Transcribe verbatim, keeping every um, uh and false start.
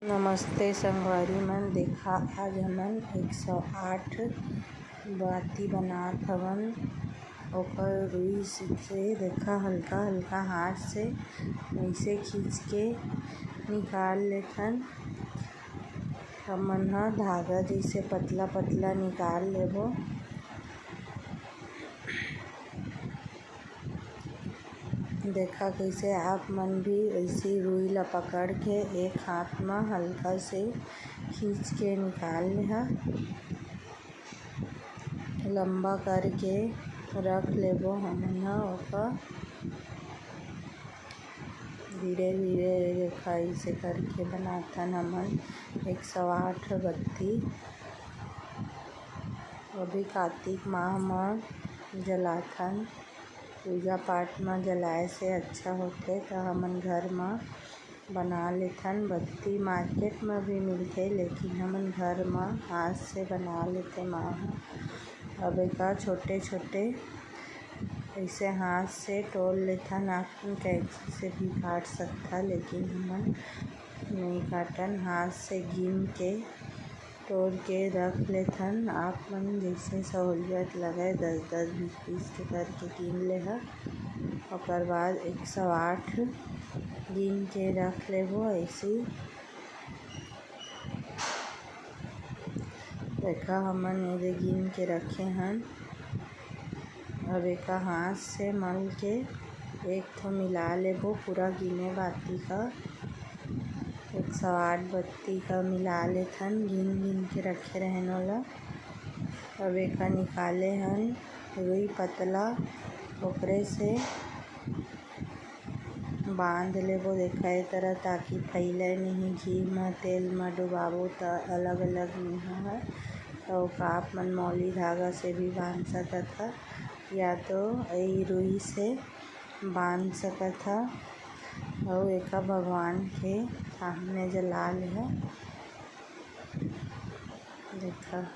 नमस्ते संगवारी मन, देखा आज हमन एक सौ आठ बाती बनात हवन। ओकर रुई से देखा हल्का हल्का हाथ से ऐसे खींच के निकाल लेथन। हमन ह धागा जैसे पतला पतला निकाल लेबो। देखा कैसे आप मन भी ऐसी रुई ला पकड़ के एक हाथ म हल्का से खींच के निकाल लेहा। लंबा करके रख लेबो हमन ह ओकर। धीरे धीरे देखा ऐसे करके बनाथन हमन एक सौ आठ बत्ती। अभी कार्तिक माह म जलाथन, पूजा पाठ म जलाए से अच्छा होथे, त हमन घर म बना लेथन। बत्ती मार्केट म भी मिलथे, लेकिन हमन घर म हाथ से बना लेथे माँ ह। अब एका छोटे छोटे ऐसे हाथ से टोर लेथन। आप मन कैंची से भी काट सकथा, लेकिन हमन नहीं काटन, हाथ से गिन के टोर के रख लेथन। आप मन जैसे सहूलियत लगे, दस दस बीस बीस के करके गिन लेहा। ओकर बाद एक सौ आठ गिन के रख लेबो। ऐसे देखा हमन एदे गिन के रखे हन। अब एका हाथ से मल के एक ठो मिला लेबो पूरा गिने बाती का। एक सौ आठ बत्ती का मिला लेथन, गिन गिन के रखे रहेन ओला। अब एका निकाले हन रुई पतला, ओकरे से बांध लेबो। देखा ए तरह, ताकि फैले नहीं घी म, तेल म डुबाबो त अलग अलग नहीं होवय। तो आप मन मौली धागा से भी बांध सकत ह, या तो ई रुई से बांध सकत ह। अउ एका भगवान के सामने जला लेहा। देखा।